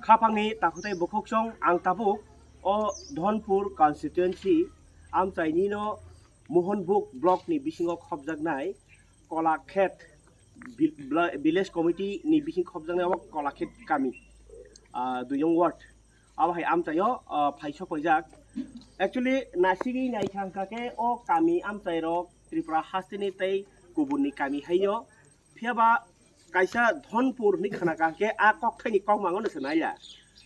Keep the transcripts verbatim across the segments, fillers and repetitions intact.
Khapangni takhutai bukhuksong ang tabuk o Dhonpur constituency amchaini no Mohanbuk block ni bisingo khopjaknai Kolakhet vil-, village committee ni bising khopjaknai o Kolakhet kami, ah, dui nong ward. Abo hai amchaio, ah, phai sokpaijak. Actually, nasigwi naithang kha khe o kami amchairok Tripura hasteni tei kubunni kami haio. Phiya ba kaisa Dhonpur hinwi khna kha khe a kokthaini kokmangno se naiya.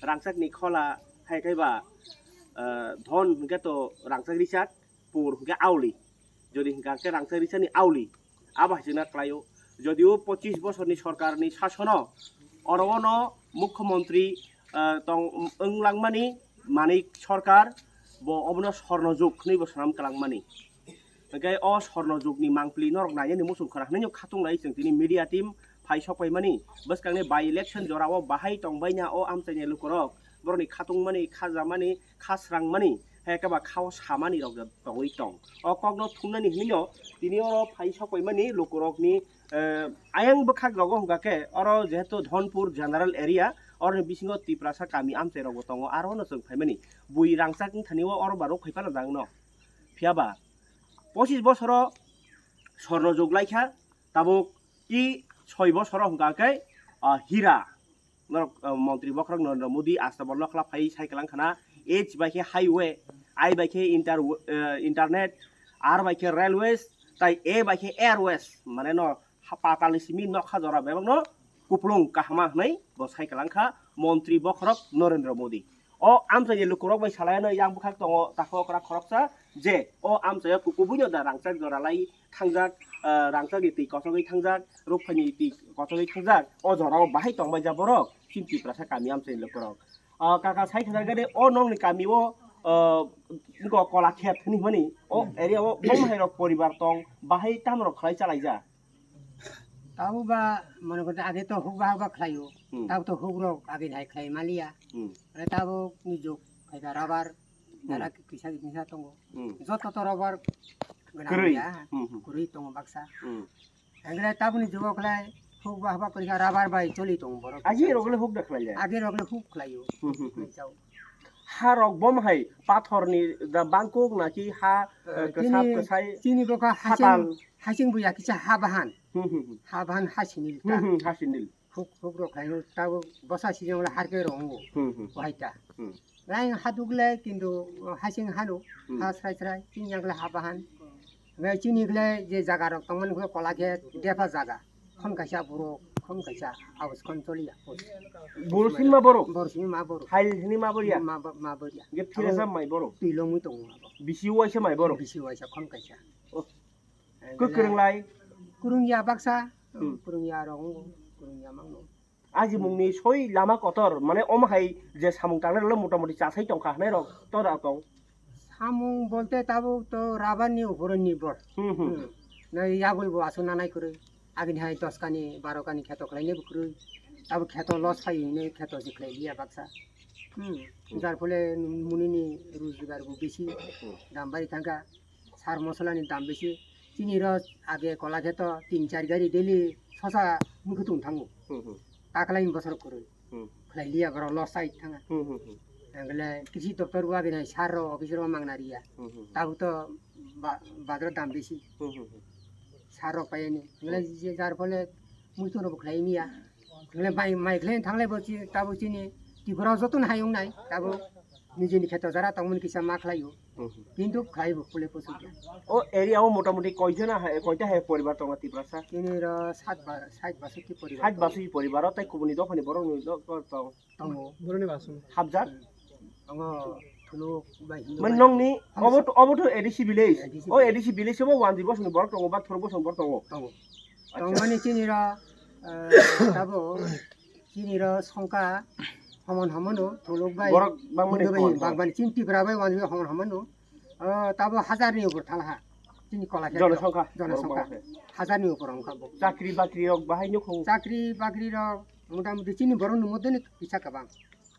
Rangchakni khola hai khe ba, ah, Dhon hinkhe to rangchak richak, pur hinkhe auli. Jodi hinkha khe rangchak richani auli. Abo hai se na klaio. Jodio pochis bosorni sorkarni sasono oro ono mukhyamantri, ah, tong wng langmani Manik Sarkar bo obono sorno jug hinwi bo swnam kwlangmani. Hwnkhe o sorno jugni mangpili norok nainani muchung khwna hinwi khatung lai chwng tini media team phai sokpaimani. Bwskangni by election jorao bahai tongbaina o amchaini lukurok borokni khatungmani, khajamani, khasrangmani, hai khe ba khao samani rok tongwi tong. O kokno thumnani hinwi no tini oro phai sokpaimani lukurokni, eh, ayang bwkhak rogo hwnkha khe oro jehetu Dhonpur general area, oroni bisingo Tiprasa kami amchai rokbo tongo, aro no chwng phaimani. Bui rangchak wngthani o oro ba rok phai phano jangno. Phiya ba pochis bosoro sorno jug lai kha, tabuk i soi bosoro hwnkha khe, ah, hira. Norok, ah, montri bokhorok Narendra Modi asta bo lokla phai sai kwlang khana, H bai khe highway, I bai khe inter-, ah, internet, R bai khe railways, tai A bai khe airways, mane no ha-, patalni simi nokha jora bebakno kupulung kahama hwnwi bo sai kwlang kha montri bokhorok Narendra Modi. O amchaini lukurok bai salai ano yang bwkhak tongo takhuk okra khoroksa je o amchaio kukubuino da rangchak jora lai thangjak, ah, rangchakni twi kochogwi thangjak, rukphaini twi kochogwi thangjak, o jorao bahai tongbaijak borok chini Tiprasa kami amchaini lukurok. Ah, kaka sai khajak gade o nokni kamio, ah, nokho Kolakhet hinwi hwnmani o area o bom hai rok poribar tong bahai tamo rok khlai chalaijak. Tabuk ba mone kori age to huk ba huk ba khlaio. Hmm. Tabuk to huk rok age hai khlai maliya. Hmm. Tabuk ni jug khai ba rabar. Hmm. Dara kisa kisa tongo. Hmm. Joto to rabar gwnang ya. Hmm, hmm. Kwrwi tongo baksa. Hmm. Engre tabuk ni jugo khlai huk ba huk ba kori rabar bai choli tongo borok. Agi rok le huk da khlai ya? Agi rok le huk khlaio. Hmm, hmm, hmm. Khlai chao. Ha rok bom hai pathor ni da bangkuk naki ha, eh, eh, kwsap chini, kwsai chini bokha hatal. Hasing, hasing buya kisa ha bahan. Hmm, hmm, hmm. Ha bahan ha sinil ta. Hmm, hmm, ha sinil. Huk, huk rok khaino tabo bosa sijang la harke rongo. Hmm, hmm. Waita. Hmm. Lain haduk le kintu hasing hanu, hmm, ha srai srai, chini yang le ha bahan. Ngai chini le je jaga rok tongmani hwnkhe Kolakhet, depa jaga. Khon kaisa borok, khon kaisa house khon choliya. Bor sinma borok? Bor sinma borok. Hail hini ma boriya? Ma bo-, ma boriya. Ge phira sa mai borok? Twi lomwi tongo abo. Bisi waisa mai borok? Bisi waisa khon kaisa. Oh. Kwkwrwng lai? Kwrwngya baksa, hmm, kwrwngya rok wngo, kwrwngya mangno. Ajimungni soi lama kotor, mane omo hai je samung tangnai rok le mota moti chasai tongkha hwnai rok tora tong. Samung bolte tabuk to rabar ni upor nirbhor. Hmm, hmm. Hmm. Na yagul bo asu nanai kwrwi. Agini hai dos kani, baro kani kheto khlainai bo kwrwi. Tabuk kheto loss phai hinwi kheto se khlai liya baksa. Hmm. Hmm. Jar phole munini rojgar bo bisi. Hmm. Dam bari thangkha. Sar mosola ni dam bisi. Chini ro age Kolakheto tin char gari daily sosa mukhutung thango. Hmm, hmm. Taklai bosor kwrwi. Hmm. Khlai liya borok loss side thanga. Hmm, hmm, hmm. Engle kisi doctor wa bini sar ro office ro mangna riya. Hmm, hmm, hmm. Tabuk to ba-, bazar dam bisi. Hmm, hmm, hmm. Sar rok pai ni. Engle, hmm, je jar phole muitu no khlai niya. Engle mai, mai khlai thanglai bo chi, tabuk chini Tripura joto no hayung nai. Tabuk nijini kheto jara tongmani kisa ma khlai o. Hmm, hmm. Kintu khlai bo phule posu kya. O area o mota moti koi jona hai, koita hai poribar tongo Tiprasa? Chini ro sat ba-, sait basoti poribar. Sait basoti poribar o tai kubuni dophani borok ni do-, do-, tong. Tongo. Boroni basong. Hapjak? Tongo, thuluk bai hindu. Man bai. Nongni, hapjak. Obo to, obo to A D C village. A D C village. O A D C village obo one zero bosong borok tongo, ba thoro bosong borok tongo. Tongo. Acha. Tongmani chini ro, eh, tabo, chini ro songka, homon homono, thuluk bai, borok bangmani hindu bai, thumar, bangmani chini Tipra bai one zero homon homono. O, tabo hajar ni upor thalha. Chini Kolakheto. Jonosongkha. Jonosongkha. Borok bangkha. Hajar ni upor wngkha bo. Chakri bakri rok bahai nukho. Chakri bakri rok motamoti chini borok ni moddhe ni kisa kwbang.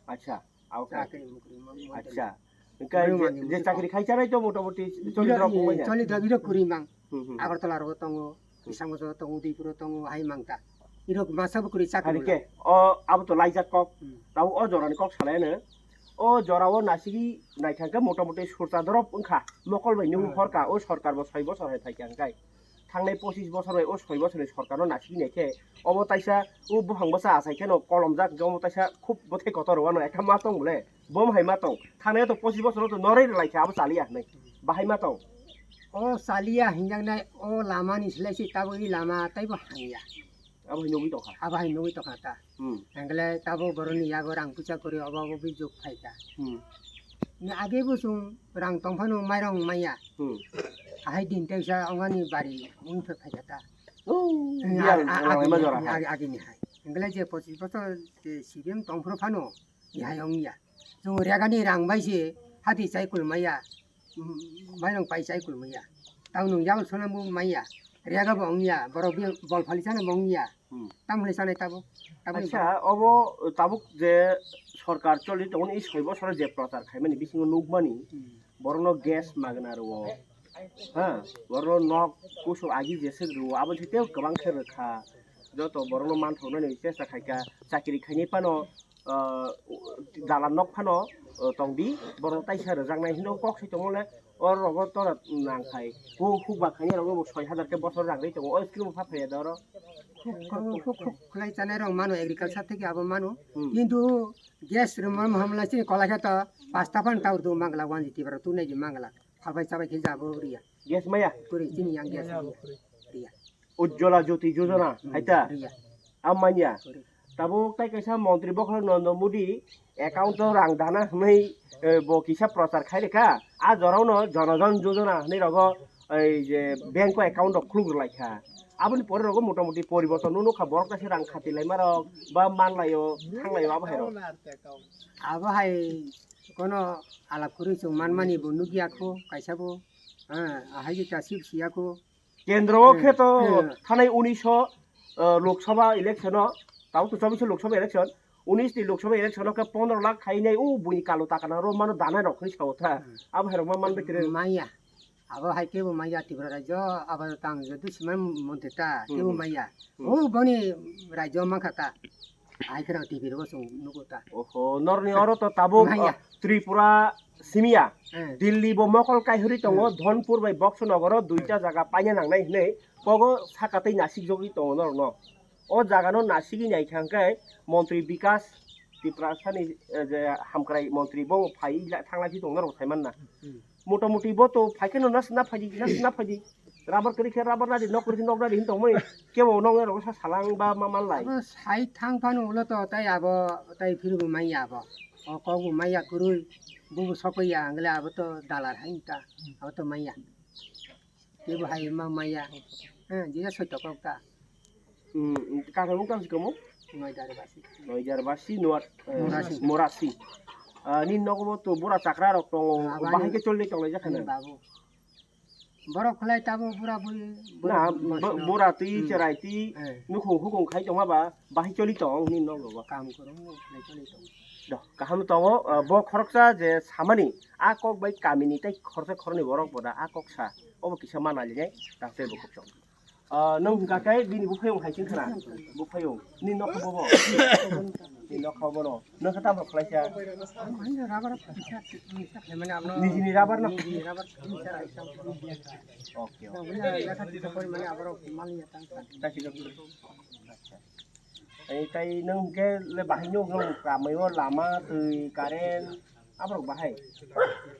Acha, abo kha. Chakri mukri mo-, moddhe ni. Acha. Hwnkhe borok je, manwi je muchukha. Chakri khai chanai to motamoti choli rok wngmanya. Choli rok iro kwrwi mang. Hmm, hmm. Agartala rogo tongo, hmm, Kisangboso tongo, Udaipuro tongo, hai mangta. Irok masa bo kwrwi chakri Hari mano. Ke, o abo to laijak kok. Hmm. Tabo o jorani kok salai ano. O jorao nasigi naithang khe motamoti surcha dorop wngkha. Mokol bai nung Hmm. horka, o sorkar bo soi bosor hai phaikha hwnkhe. Thangnai pochis bosor bai o soi bosorni sorkarno nasigi naikhe. Obo taisa o buphang bwsa achai kheno kolomjak hwnkhe omo taisa khub bwthai kotor wano ekha ma tong bole. Bom hai ma tong. Thangnai to pochis bosor to noroi rwlaikha abo chaliya hwnwi. Bahai ma tong. O chaliya hinjaknai o lamani slai se taboni lama taibo hamya. Abo hai nugwi tongkha. Abo hai nugwi tongkha ta. Hmm. Engle tabo boroni yago rang puisa kori obo obo bijok phaikha. Hmm. Ni age bo chwng rang tongphano mairong maya. Hmm. Ahai din teisa ongani bari wngphe phaikha ta. Oh, Eh, biyal a- a- langlaima agi- jora hai. agi- agini hai. Engle je pochis bosor je C P M tongphuru phano, ni hai ongya. Chwng regani rang bai se hati chai kulmaya, mm, mairong pai chai kulmaya. Tamo nwng yabal sona bo maya, rega bo ongya, borok bi bol phali chana bo ongya. Hmm. Tamo hwnwi chanai tabo? Tamo hwnwi Acha, obo tabuk je sorkar choli tongoni soi bosoro je prochar khaimani bisingo nukmani, Hmm. borokno gas magna rwo. Ha, borokno nok kusuk agi jeswk rwo, abo se tei kwbang khe rwkha. Joto borokno manthoknani chesta khaikha, chakri khainai phano, ah, dalan nok phano, ah, tongdi, borok taisa rwjaknai hino kok se tongmole, oro rogo tora nangkhai, hu-, hukba khainai rogo bo soi hajar khe bosor rang ri tongo, o scheme pha phaiya da oro. Huk, huk, huk, huk khlai chanai rok mano, agriculture theke abo mano, Hmm. kintu gas rwma mahamla chini kolai khe to pasta phan ta urdu mangla, one G T baro tu nai di mangla, phalbai chabai khe jabo riya. Gas maya? Kuri chini yang gas riya. Riya. Ujjwala Jyoti Yojana, Hmm, haita? Riya. Amanya. Kuri. Tabuk tai kaisa montri bokhorok Narendra Modi account o rang dana hwnwi, eh, bo kisa prochar khai rwkha. A jorao no Jana Dhan Yojana hwnwi rogo ei je bank o account rok khuluk rwlai kha. Aboni pore rogo motamoti poriborton no nukha, borok kaisa rang khati laima rok ba manlaio, thanglaio abo hai rok. Abo hai kono alap kwrwi chwng manmani bo nukya kho kaisa bo. Ah, ahai je ta sip siya kho. Kendro o Hmm, khe to hmm. thanai unis o, uh, Lok Sabha election o, tamo to chobbish o Lok Sabha election, unis ni Lok Sabha election o khe pondro lakh khainai o buini kalu takana rw mano danai rok hwnwi sao tha. Hmm. Abo hai rok ma man bai kwrwi. Maya. Abo hai kebo maya Tripura rajyo, abo tang joto siman montri ta, kebo Hmm. maya. Hmm. O boni rajyo mankha ta. Ai kheno T V rogo chwng nugo ta. Oho, norni oro to tabuk, Maya. uh, Tripura simiya. Eh. Delhi bo mokol kaihuri tongo, Hmm. Dhonpur bai Boxo Nogoro duita Hmm. jaga paina nangnai hwnwi kogo saka tei nasik jogwi tongo norokno. O jagano nasigwi naikha hwnkhe Montri Bikas Tiprasani, eh, je hamkrai montri bo phai la-, thanglai si tong norok saimanna. Hmm. Motamoti bo to phai kheno nas na phaidi, nas na phaidi. Rubber kwrwi khe rubber nadi, nok kwrwi khe nok nadi hin tongmani. Kebo nok nai rok sa salang ba ma manlai. Abo sai thang phano ulo to tai abo tai phirbo manya abo. O kok bo manya kwrwi, bubo sokoi ya, angle abo to dalar hai ta. Abo to manya. Kebo hai ma manya. Eh, jia soi to kok ta. Hmm, kathai mung tang si komo? Noidar basi. Noidar basi, nuat, eh, Morasi. Morasi. Ah, ni nogo bo to bura chakra rok tongo, Ah, bahai abani ke choli tonglai jakha na. Babu. Borok khwlai tabo bura buri, Na, borok bo-, bosno. Bura twi, Hmm. Cherai twi, Eh. Nukhung hukhung khai tongma ba, bahai choli tong ni nogo bo. Kam kwrwng no khwlai choli tong. Do, kaham tongo, ah, bo khoroksa je samani, a kok bai kamini tei khoroksa khoroknwi borok bo da, a kok sa, obo kisa ma nalignai, ta tei bo khoroksa. Ah, nwng hwnkha khe bini buphayung hai chwng khna, buphayung, ni nokha bobo, ni nokha bono, nwng khe tamo khlaisa. Nijini rubber no? Nijini rubber no? Okay, okay. Thank you. Acha. Ai, tai nwng hwnkhe le bahai no nwng kamai o lama, twi, current, aborok bahai?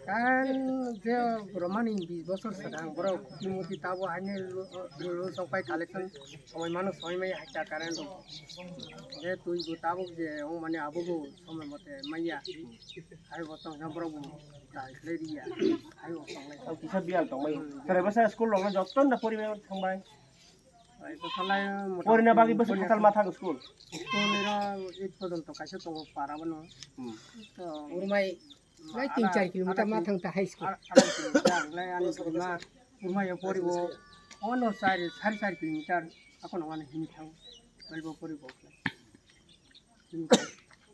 Kan je romani bis bosor swkang borok kuti muti tabo haino lo, lo, lo sok pai collection somoi mano somoi mai hakya current rok. Je twi bo tabuk je ong mani abo bo somoi mote manya. Hai bo tong borok bo tai khlai riya. Hai bo tong lai. Kisa biyal tong mai. Sere basa school rok no joto na poribai thang bai. Porina bagwi bwswk kwtal ma thango school? School iro eight porjonto kaisa tongo para bono. Hmm. To urmai lai tin char kilometer ma thang ta high school. Ar, ar, ar, lai ani bwrwima urmai yo poribo. Ono char, sari char kilometer akono wani hini thang. Twelve o poribo.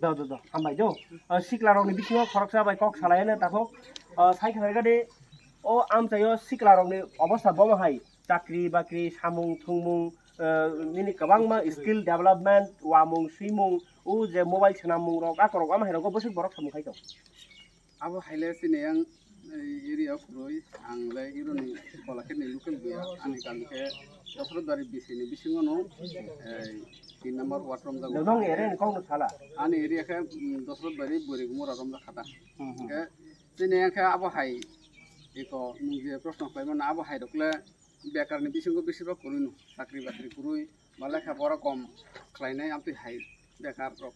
Do, do, do, hambai do. Ah, sikla rokni bisingo khoroksa bai kok salai ano takhok. Ah, sai khna gade o amchaio sikla rokni obostha bomo hai. Chakri bakri, samung thungmung, eh, nini kwbangma skill development, wamung swimung, o je mobile swnamung rok, akorok ama hai rogo bwswk borok samung khai tong. Abo haile chini yang, eh, area o kwrwi, ang le ironi Kolakhetni local buya, ani kami khe Dosrotbari B C ni bisingo no, eh, tin number ward romjago. Nong area ni kok no sala? Ani area khe, mm, Dosrotbari Bwrwigumura romjak kha ta. Hmm, hmm. Hwnkhe chini yang khe abo hai eko nwng je proshno khlaimano abo hai rok le bekarni bisingo besibak kwrwi no, chakri bakri kwrwi, ba lekha pora kom khlainai amtwi hai bekar rok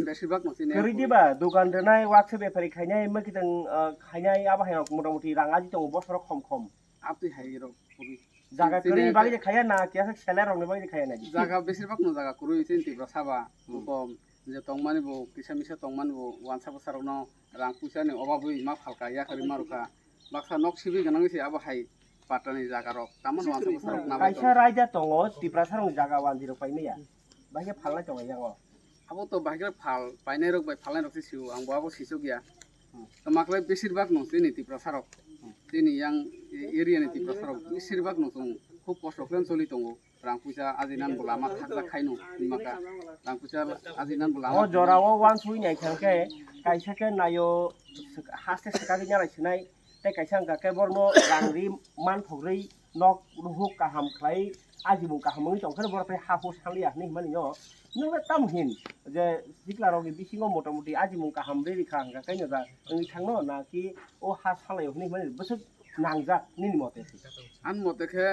besibak no chini. Kwrwi diba, dogan rwnai, waksa bepari khainai, mwkhitwng, ah, khainai, abo hai rok motamoti rang aji tongo bosoro khom khom. Amtwi hai rok kwrwi. Jaga chini kwrwi bagwi je khaiya na, kiyasa seller rokni bagwi je khaiya na di? Jaga besibak no jaga kwrwi chini Tiprasa ba, hmm, bukom je tongmani bo kisa misa tongmani bo wansa bwsa rokno rang puisa ni obabwi ma phalka yakarwi ma rwkha. Baksa nok sibwi gwnangwi se abo hai pattani jaga rok. Tamo no aswk bwsarok nabai kaisa tongo. Raida tongo, Tiprasa rokni jaga wanjwi rok paimaya. Bahai khe phalnai tongo yango. Abo to bahai khe phal painai rok bai phalnai rok se sio, ang bo abo sisok ya. Hmm. Tamo khlai besir bak no chini Tiprasa rok. Hmm. Chini yang area ni Tiprasa rok besir bak no chwng khub kosto khlai choli tongo. Rang puisa ajinan bo lama thakjak khaino hinmaka. Rang puisa ajinan bo lama. O jora o wansui nai thang khe kaisa khe nayo haste swkagwi nalai sinai. Tei kaisa wngkha khe borno rang ri manthok rwi nok ruhuk kaham khlai ajimung kaham wngwi tongkhe borok tei ha hu sanliya hinwi himani no. Nwng le tamo hin je sikla rokni bisingo motamoti ajimung kaham rwi rikha hwnkha khe no da wngwi thangno na ki o ha salaio hinwi himani bwswk nangjak nini mote? Ani mote khe,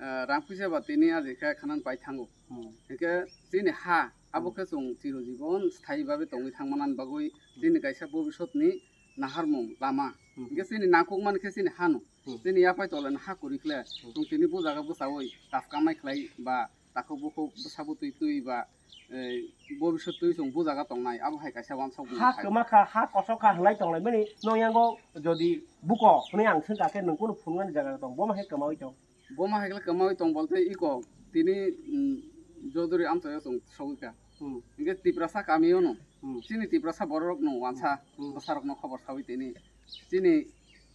eh, rang puisa ba tini aji khe khanan pai thango. Hmm. Hwnkhe chini ha abo khe chwng chiro jibon sthayi bagwi tongwi thangmanani bagwi chini kaisa bobiswtni naharmung lama. Hmm. Hwnkhe chini nangkukmani khe chini hano. Hmm. Chini yaphai tolani ha kwrwi khle chwng tini bo jaga bwchaui taskam mai khlai ba takhuk bukhuk bwsa bwtwi twi ba, eh, bobiswt twi chwng bo jaga tongnai, abo hai kaisa wansok ha kwma kha, ha kosok kha hwnlai tonglaimani nokyango jodi buko hwnwi ang swngkha khe nwng kunu phunuknani jaga tong, bo ma hai kwmaui tong? Bo ma hai khe kwmaui tong bolte iko tini, mm, Jodori amchaio chwng sogwi kha. Hmm. Hwnkhe Tiprasa kamio no, hmm, chini Tiprasa bororok no wansa, hmm, bwsarok no khobor saui tini chini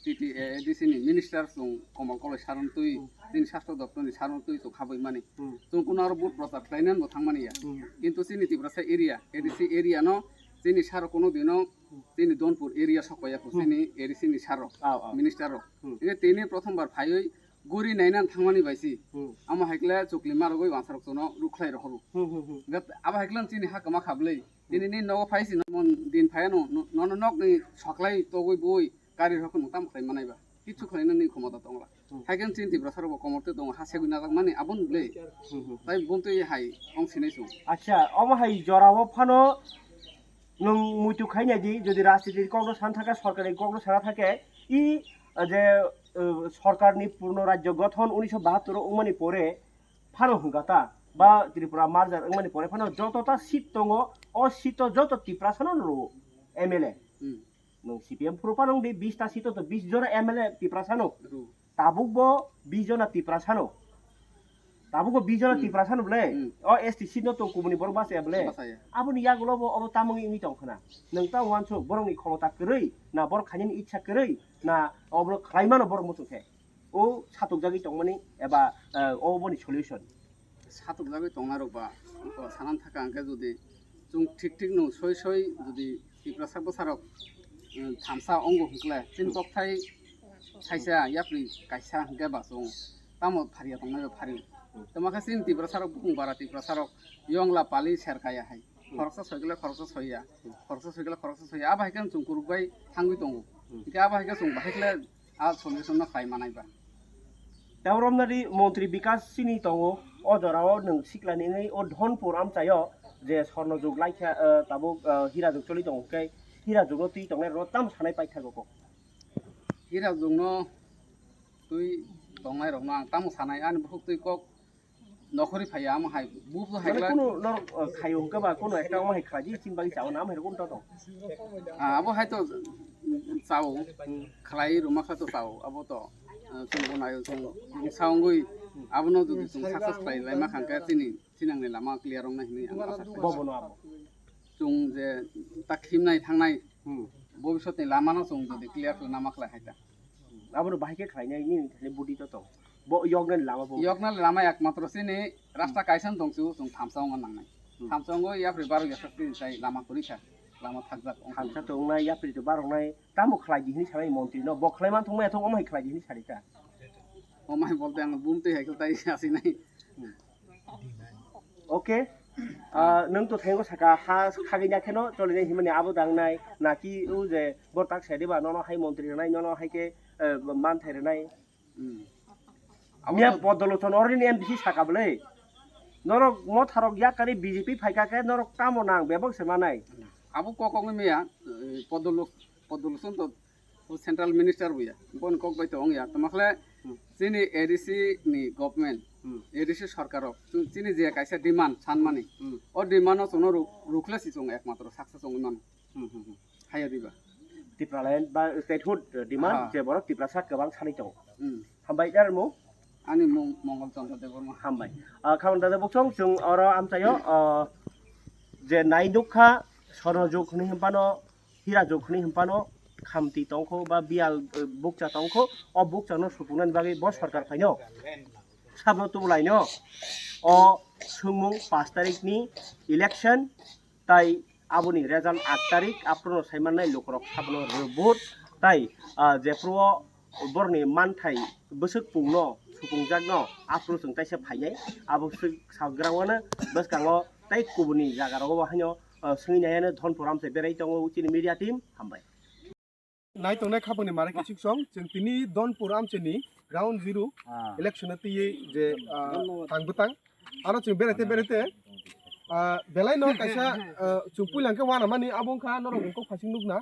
T T A A D C ni minister chwng Komol Koloi sir no twi, hmm, chini sastro doptor ni sir no twi chwng habwi mani. Hmm. Chwng kuno aro vote prochar khlainani bo thangmani ya. Hmm. Kintu chini Tiprasa area, A D C area no chini sir kuno dino chini Donpur area sokpaiya kho, hmm, chini A D C ni sir rok, aw, aw, minister rok. Hmm. Hwnkhe tini prothom bar phaiwi guri nainani thangmani bai si. Hmm. Amo hai khe chukli ma rogwi wansa rok chwngno rukhlai rohoro. Hmm, hmm, hmm. Hwnkhe abo hai khe chini ha kwma kha bwlwi. Tini ni nogo phai si, mon din phai ano, no-, nono nokni soklai togwi bui gari rok no tam khlai manai ba. Kichu khlai nani khomota tongla. Hmm. Hai khe chini Tiprasa rok bo komor te tongo, ha segwi najak mani aboni bwlwi. Hmm, hmm. Tai buntwi hai ong sinai chwng. Acha, omo hai jora o phano nwng muitu khai nai di, jodi rajniti kok no san thaka, sorkari kok no sana thake, i, je, eh, sorkar ni purno rajyo gothon unisho bahattor o wngmani pore, phano hwnkha ta, ba Tripura merger wngmani pore phano joto ta seat tongo, o seat o joto Tiprasa no rwo M L A. Hmm. Nwng C P M phuru phano wngdi, bish ta seat o to bish jona M L A Tiprasa no. Rw. Tabuk bo bish jona Tiprasa no. Tabuk bo bish jona, hmm, Tiprasa no bwle. Hmm. O S T seat no tong kubuni borok bachaya bwle. Bachaya. Aboni yagulo bo obo tamungni wngwi tong khna. Nwng ta uansuk borokni khomota kwrwi, na borok khainani ichha kwrwi, na obo khlaimano borok muchung khe. O satukjagwi tongmani eba, eh, oboni solution. Satukjagwi tongnai rok ba, o sanan thaka hwnkhe jodi chwng thik thik no soi soi jodi Tiprasa bwsarok, eh, thamsa ongo hwnkhe chini, hmm, kokthai saisa yapri kaisa hwnkhe ba chwng tamo phariya tongnai ba phari. Hmm. Tamo khe chini Tiprasa rok bukung bara Tiprasa rok yongla pali serkaya hai. Hmm. Khoroksa soi kle khoroksa soiya. Hmm. Khoroksa soi kle khoroksa soiya. Abo hai khe chwng kuruk bai thangwi tongo. Hmm. Hwnkhe abo hai khe chwng bahai kle a solution no khlai manai ba. Tei romnadi montri Bikas sini tongo, o jora o nwng siklani wngwi o Dhonpur amchaio je sorno jug laikha, eh, tabuk, eh, hira jug choli tongo, hwnkhe hira jug no twi tongnai rok tamo sanai paithago kok? Hira jug no twi tongnai rok no ang tamo sanai, ani bukhuk twi kok nokhorwi phaiya, amo hai buphuru hai mane glak. Kunu norok, uh, khaio hwnkhe ba, kunu ekta omo hai khlai di, chini bagwi chao na, amo hai rok kunu to tong. Ah, abo hai to, mm, chao, hmm, khlai rwma kha to chao, abo to, uh, chwng bo naio, chwng, chwng sa wngwi, abono jodi chwng success khlai lai ma kha hwnkhe chini, chinangni lama clear wngnai hinwi ang asa khlai. Bo bono abo. Chwng je ta khimnai thangnai, hmm, bobiswtni lamano chwng jodi clear khlai nama khlai hai ta. Abono bahai khe khlainai nini thani budi to tong. Bo yoknani lama bo. Yoknani lama ekmatro chini rasta kaisa tongsu, chwng thamsa wngna nangnai. Hmm. Thamsa wngwi yapri barok yasakti sai lama kwrwi kha, lama thakjak wngkha. Thamsa tongnai, yapri to baroknai, tamo khlai di hini sanai montri no, bo khlai man thongmai thong, omai khlai di hini sari kha. Omai bolte ang bumtwi hai khe tai asinai. Hmm. Okay. Ah, nwng to thango saka ha khagwi na kheno choli nai himani abo dangnai, naki o je bor tak sai diba, nono hai montri rwnai, nono hai khe, eh, manthai rwnai. Hmm. Abo miya to Podolochon oroni M D C saka bwle. Norok motharok yakari B J P phaika khe norok tamo nang bebak se manai. Abo kok kok miya, eh, Podolo-, Podolochon to o central minister bo ya. Boni kok bai to wng ya. Tamo khle Hmm. chini A D C ni government, Hmm. A D C sarkar rok, chini je kaisa demand sanmani. Hmm. O demand no chwngno ru-, rukhle si chwng ekmatro success wngwi mano. Hmm, hmm, hmm. Haya diba? Tipraland ba statehood demand Ah. je borok Tiprasa kwbang sanwi tongo. Hmm. Hambai jarmo? Ani mung Mongol Chandra Debbarma. Hambai. Ah, khamang dada buksong chwng oro amchaio, ah, je nai nukha sorno juk hwnwi hwnphano, hira juk hwnwi hwnphano, khamti tongkho ba biyal, eh, bukcha tongkho, o bukchano supungnani bagwi bo sarkar phaino sabno tubulaino o swngmung pash tarikni election tai aboni result aat tarik, aphuru no sai mannai lukurok sabono rw vote, tai, ah, jephuru o borokni manthai bwswk pungno supungjak no aphuru chwng taisa phainai, abo swk sagrao no bwskango tai kubuni jaga rogo bo haino, ah, swngwi nai ano Dhonpur amchai berai tongo chini media team. Hambai. Nai tongnai khapangni mare kichik song, chwng tini Dhonpur amchaini ground zero Ah. election o twiwi je, ah, Dhonnobad. Thang bwtang. Aro chwng berete berete, ah, belai no kaisa, ah, chwng puila hwnkhe uanamani abo wngkha norok wngkok phaising nukna.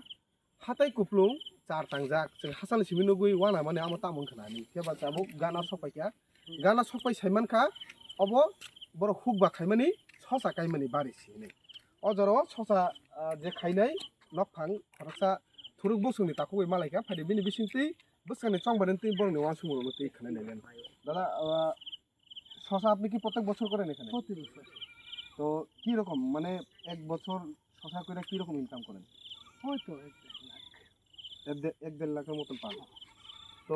Hatai kuplung char tangjak, chwng hachal simi nugwi uanamani amo tamo wngkha nani. Khe ba tabuk gana sopaikha. Gana sokpai saimankha, obo borok huk ba khaimani sosa kaimani bari se hinwi. O jorao sosa, ah, je khainai nokphang khoroksa thuruk bosongni takhuk bai malaikha, phaidi bini bisingtwi bwskangni chongbarani twi borokni uansukmung rokno twi khwnai nai le. Dada, ah, sosa apni ki protek bochor kore na khwnai? Proti bochor. To ki rokom, mane ek bochor শশা করে কিরকম ইনকাম করেন? ওই তো এক দেড় লাখ। এক দে-, এক দেড় লাখের মতন পান। তো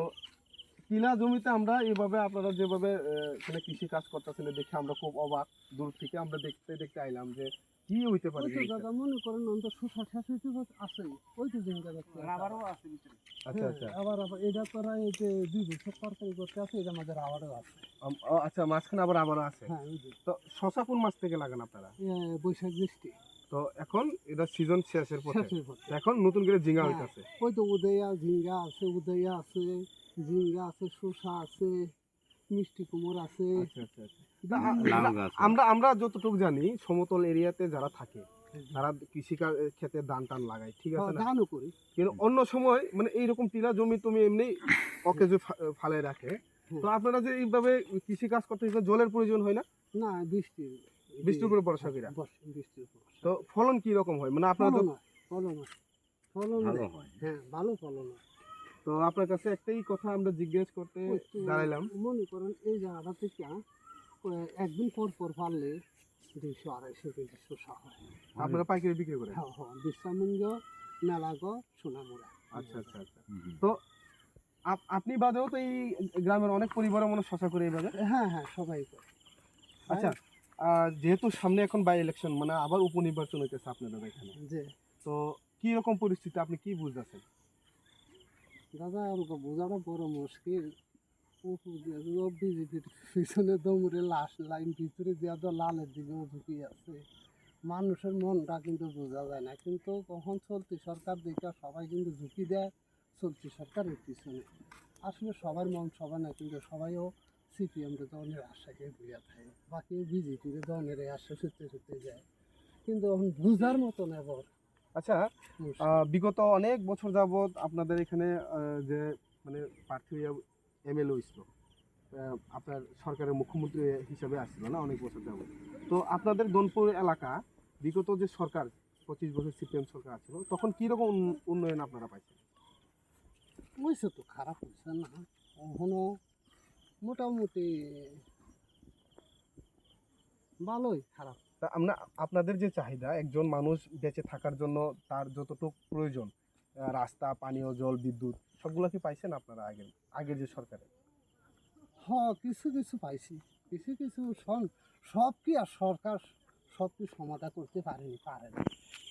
টিলা জমিতে আমরা এইভাবে আপনারা যেভাবে, আহ, এখানে কৃষি কাজ করতেছেন দেখে আমরা খুব অবাক। দূর থেকে আমরা দেখতে দেখতে আইলাম যে কি হইতে পারে ওই তো জিনিসটা। দাদা, মনে করেন অন্তত শশা শেষ হইতে আছে, ওই তো জিঙ্গা দেখতে আছে। রাবারও আছে ভিতরে। আচ্ছা, হ্যাঁ, আচ্ছা। আবার, আবার এটা করা এই যে দুই বছর তরকারি করতে আছে, এটার মাঝে রাবারও আছে। আম-, ও আচ্ছা, মাঝখানে আবার রাবারও আছে। হ্যাঁ, ওই যে। তো শশা কোন মাস থেকে লাগান আপনারা? এ, বৈশাখ জ্যৈষ্ঠে। তো এখন এটা সিজন শেষের পথে। শেষের পথে। তো এখন নতুন করে ঝিঙ্গা হ্যাঁ, হইতাছে। ওই তো উদয়া ঝিঙ্গা আছে, উদয়া আছে, ঝিঙ্গা আছে, শসা আছে, মিষ্টি কুমড় আছে। আচ্ছা, আচ্ছা, আচ্ছা। যা, লাউ যা, গাছ আছে। আমরা, আমরা যতটুকু জানি, সমতল এরিয়াতে যারা থাকে, হুম। তারা কৃষি কা-, ক্ষেতে ধান টান লাগায়, ঠিক আছে হ্যাঁ, না? ধানও করি। কিন্তু অন্য সময়, মানে, এইরকম টিলা জমি তুমি এমনি অকেজো ফা-, ফালে রাখে। হুম। তো আপনারা যে এইভাবে কৃষি কাজ করতে গেলে জলের প্রয়োজন হয় না? না, বৃষ্টির, বৃষ্টির উপরে ভরসা করা। বর্ষ-, বৃষ্টির উপর ভরসা। তো ফলন কি রকম হয়? মানে আপনারা তো ফলন হয়, ফলন হয়। ফলন ভালো দেয়। হয়। হ্যাঁ, ভালো ফলন হয়। তো আপনার কাছে একটাই কথা আমরা জিজ্ঞেস করতে ওই তো দাঁড়াইলাম। মনে করেন এই জায়গাটা থেকে, আহ, একদিন পর পর পারলে দুইশো আড়াইশো কেজি শসা হয়। আপনারা পাইকারি বিক্রি করেন? হ্যাঁ, হ্যাঁ, বিশ্রামগঞ্জ, মেলাগড়, সোনামুড়া। আচ্ছা, আচ্ছা, আচ্ছা। হুম, হুম। তো আপ-, আপনি বাদেও তো এই গ্রামের অনেক পরিবারও মনে হয় শসা করে এইভাবে? হ্যাঁ, হ্যাঁ, সবাই করে। আচ্ছা, আহ, যেহেতু সামনে এখন বাই ইলেকশন, মানে আবার উপনির্বাচন হইতেছে আপনাদের এখানে। জি। তো কি রকম পরিস্থিতি, আপনি কি বুঝতেছেন? দাদা, আমাকে বোঝাটা বড় মুশকিল। ও, ও বিজেপির পিছনে দৌড়ে লাস্ট লাইন ভিতরে যে এত লালের দিকেও ঝুঁকি আছে। মানুষের মনটা কিন্তু বোঝা যায় না, কিন্তু কখন চলতি সরকার দেখে সবাই কিন্তু ঝুঁকি দেয় চলতি সরকারের পিছনে। আসলে সবার মন সবার না, কিন্তু সবাইও সিপিএম রে দলের আশাকে ঘুরিয়া থাকে, বাকি বিজেপি রে দলের আশা সত্যি সত্যি যায়, কিন্তু এখন বুঝার মতো না বড় আচ্ছা, মুশকিল। আহ, বিগত অনেক বছর যাবত আপনাদের এখানে, আহ, যে মানে প্রার্থী হইয়া এমএলএ হইছিল, আহ, আপনার সরকারের মুখ্যমন্ত্রী হিসাবে আসছিল না অনেক বছর যাবত? তো আপনাদের ধনপুর এলাকা বিগত যে সরকার, পঁচিশ বছর সিপিএম সরকার আছিল, তখন কিরকম উন-, উন্নয়ন আপনারা পাইছেন? হয়েছে তো, খারাপ হয়েছে না, এখনো মোটামুটি ভালোই খারাপ। তা আমরা, আপনাদের যে চাহিদা, একজন মানুষ বেঁচে থাকার জন্য তার যতটুকু প্রয়োজন, আহ, রাস্তা, পানীয় জল, বিদ্যুৎ, সবগুলা কি পাইছেন আপনারা আগের, আগের যে সরকারে? হ, কিছু কিছু পাইছি, কিছু কিছু সন-, সব কি আর সরকার সব কি সমাধান করতে পারেনি, পারে না,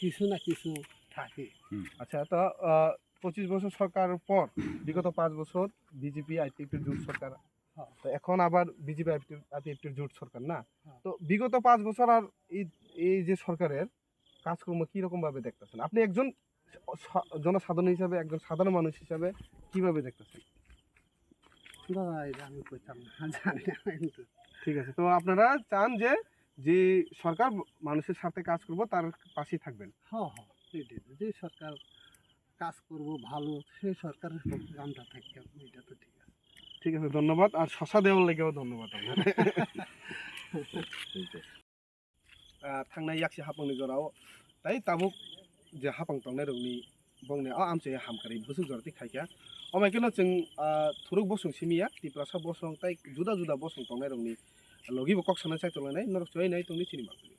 কিছু না কিছু থাকে। হুম। আচ্ছা, তো, আহ, পঁচিশ বছর সরকার পর বিগত পাঁচ বছর বিজেপি আইপিএফটির জোট সরকার, হ্যাঁ। তো এখন আবার বিজেপি আইপিএফটির জোট সরকার না? হ্যাঁ। তো বিগত পাঁচ বছর আর এই, এই যে সরকারের কাজকর্ম কি রকম ভাবে দেখতেছেন? আপনি একজন সা-, জনসাধারণ হিসাবে, একজন সাধারণ মানুষ হিসাবে কিভাবে দেখতেছেন? দাদা, এটা আমি কইতাম না, জানি না কিন্তু। ঠিক আছে, তো আপনারা চান যে, যে সরকার মানুষের স্বার্থে কাজ করবো, তার পাশেই থাকবেন? হ্যাঁ, হ্যাঁ, এটাই তো। যে সরকার কাজ করবো ভালো, সেই সরকারের পক্ষে আমরা থাকতাম, এটা তো ঠিক আছে। ঠিক আছে, ধন্যবাদ। আর শশা দেওয়ার লেগেও ধন্যবাদ আপনার। Ah, thangnai yaksi hapangni jorao, tai tabuk je hapang tongnai rokni bongni o amchai hamkari bwswk jora twi khaikha. Omo khe no chwng, ah, thuruk bosong simi ya, Tiprasa bosong tai juda juda bosong tongnai rokni logi bo kok sana chai tonglainai, norok chwai nai tongni chini mangpili.